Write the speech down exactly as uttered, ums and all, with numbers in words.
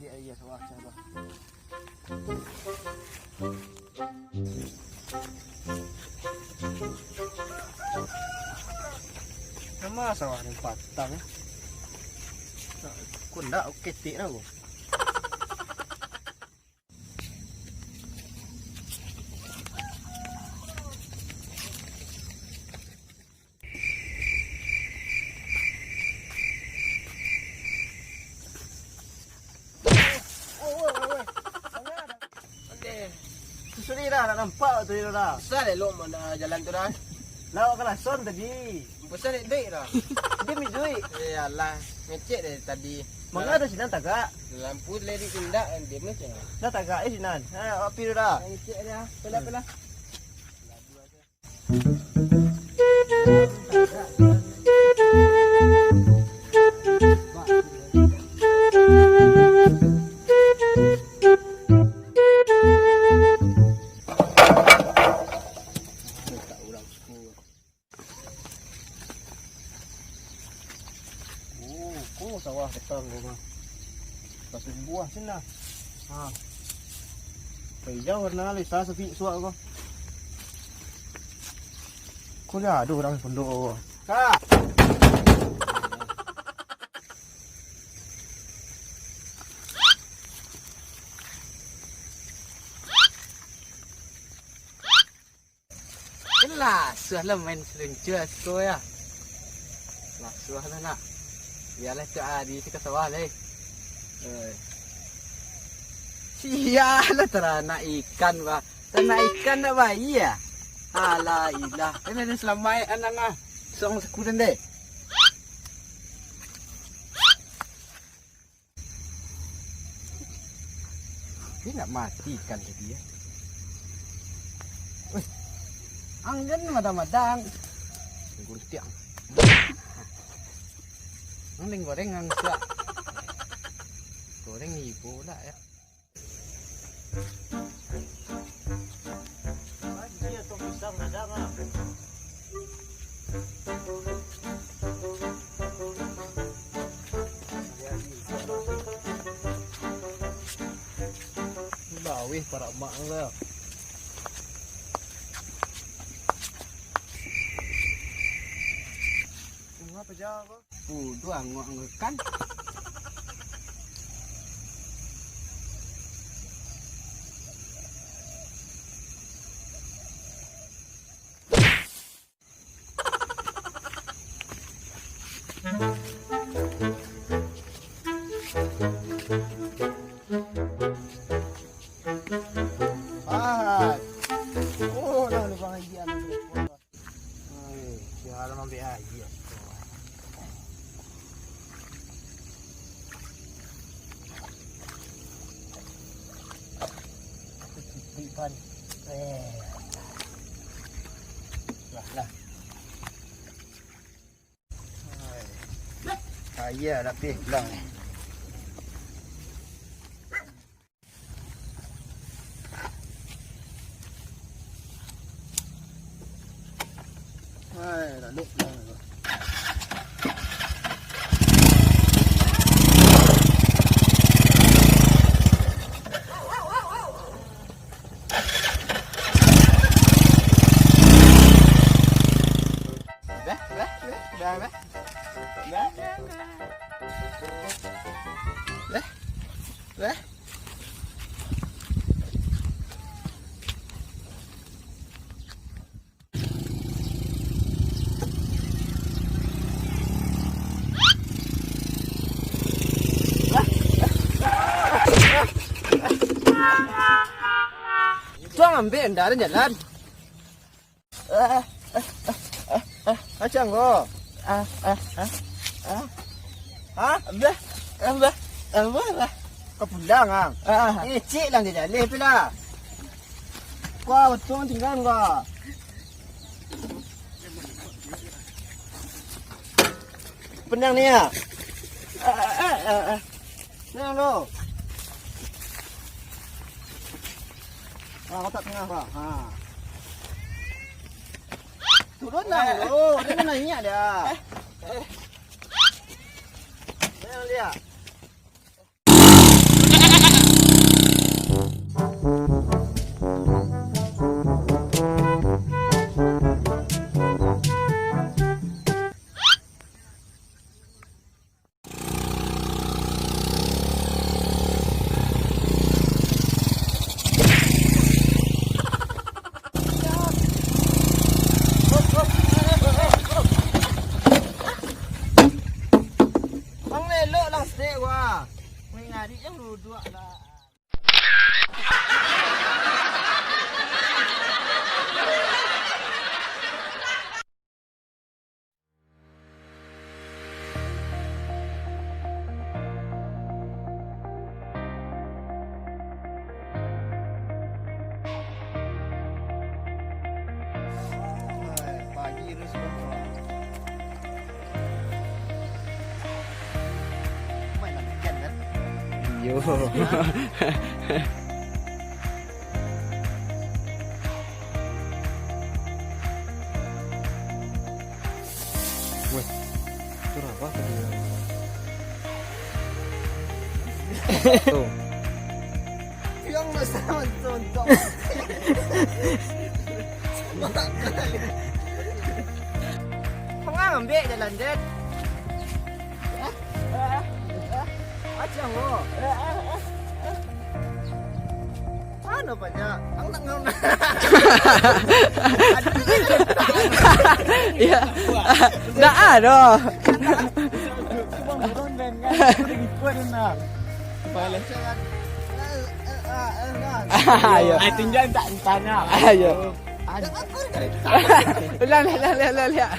Iya, iya, sawah, sawah. Nama sawah ni patang? Kok ndak, oke, tik lah, kok. Susuri dah, nak nampak tu dah. Besar elok mana jalan tu dah. Lawak kalason tadi. Besar dek dah. Dia minta duit. Eh, alah, ngecek dari tadi. Manga ado sinan tagak? Lampu lagi tindak, dia macam. Dah tagak eh sinan. Ha, api tu dah. Ngecek dah. Pelah, pelah. Oh, ko sawah petang ko mah. Kasumbuah sinan. Ha. Hijau warna alih, sa sapik suak ko. Ko lah ado urang pondok ko. Kak. Lah, suah lah main seluncur siko ya. Lah, suah lah nak. Bialah tu ari siko sawah leh. Eh. Sia lah taranak ikan bah. Taranak ikan nak bayi ya. Alah ilah. Ini ada selamaik anak ah. Song sekudan deh. Dia nak mati ikan tadi ya. Weh, anggen madang-madang. Gultiang. Ang goreng ang suak. Goreng ibo lah ya. Laweh parak mak tu lah. Bunga paja ko. Uduh, angok-angok ikan. Ah. Oh, lah lubang aia. Ai, sia lah mambek aia. Aku cipik kan. Eh. Lah, lah. Ai. Aia lapeh pulang ni. Hai, lalu pulang tu. Beh, beh, beh, beh, beh. Beh, beh, beh. Beh, beh. Tuang ambek ndak ado jalan. Ah, ah, ah, ah, ah, macam ko. Ah, ah, ah, ah. Ha? Abah, abah, abah lah. Kau pulang, ah. Ah. Icik lah dia jaleh tu lah. Kau untung tinggal kau. Penang ni ya. Ah, ah, ah, ah. Nah, lo. Ah, kotak tengah, Pak. Ha. Turun lah, lo. Dia nak naik dia. Naik dia. Naik dia. Cari yang duduk lah. Pagi tu sebelum keluar. Main lah weekend kan? Iyo. Weh, itu apa tadi? Tuh. Yang besar tonton. Pengambil jalan, Dad. Acah lo. Mana banyak? Ang nak ngam. Ya. Ndak ado. Cuma burung dan kan. Ikut nak. Balas. Ayo. Ai, tinggal tak tanya. Ayo. Ulang, ulang, ulang, ulang, ulang.